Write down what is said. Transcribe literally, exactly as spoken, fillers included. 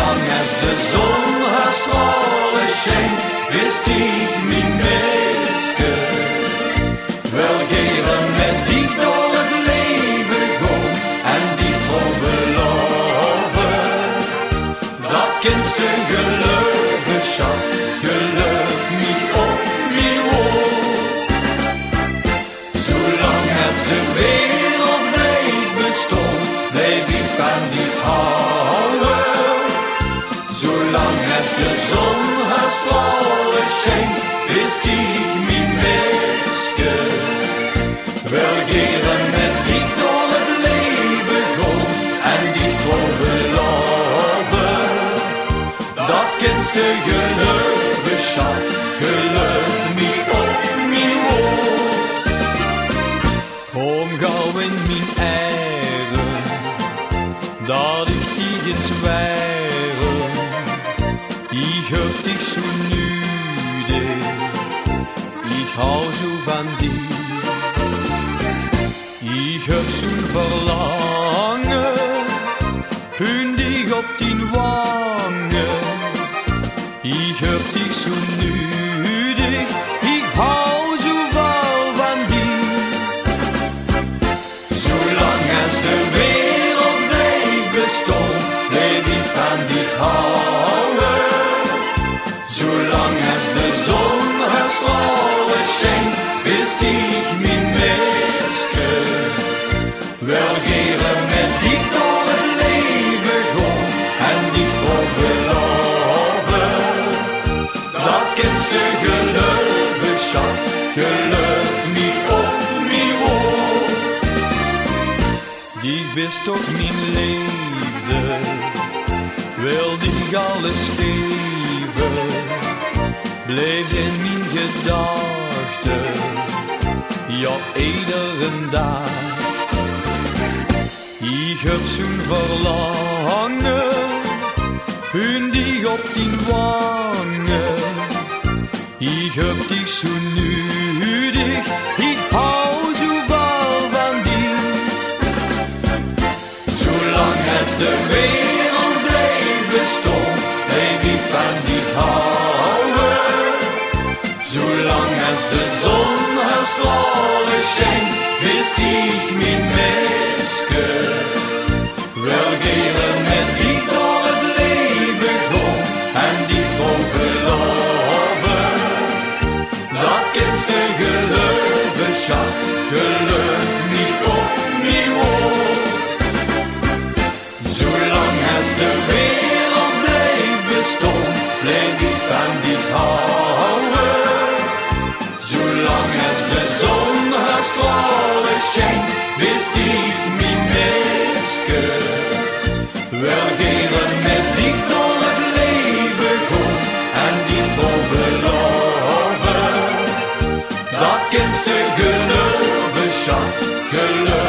Zoelang es de zon häör straole sjijnt, bis dich mien mieske. Wil gaer mit dich door 't laeve goon en dich trouw belaove. Dat kins te geluive, sjat, geluif mich op mien woord. Zoelang es de wereld blijf bestoon, blijf ich van dich hawwe. Zoelang es de zon häör straole sjijnt, bis dich mien mieske. Wil gaer mit dich door 't laeve goon en dich trouw belaove. Dat kins te geluive, sjat, geluif mich op mien woord. Kóm gaw in mien erm, dat ich dich ins werm. Ich höb dich zoe nudig, ich haw zoe van dich. Ich höb zoe'n verlange, hun dich op dien wange. Ich höb dich zoe nudig, ich haw zoe väöl van dich. Zoelang es de wereld blijf bestoon, blijf ich van dich hawwe. Zoelang es de zon häör straole sjijnt, bis dich mien mieske. Wil gaer mit dich door 't laeve goon en dich trouw belaove. Dat kins te geluive, sjat, geluif mich op mien woord. Dich bis toch mien leefde, wil dich alles gaeve. Blijfs in mien gedachte, jao, ederen daag. Ich höb zoe'n verlange, hun dich op dien wange. Ich höb dich zoe nudig, ich haw zoe väöl van dich. Zoelang es de wereld blijf bestoon, blijf ich van dich hawwe. Zoelang es de zon häör straole sjijnt, bis dich mien mieske. Wil gaer mit dich door 't laeve goon en dich trouw belaove. Dat kins te geluive, sjat, geluif mich op mien woord. Zoelang es de wereld blijf bestoon, blijf ich van dich hawwe. Zoelang es de zon häör straole sjijnt, bis dich mien mieske. Wil gaer mit dich door 't laeve goon en dich trouw belaove. Dat kins te geluive, sjat, geluif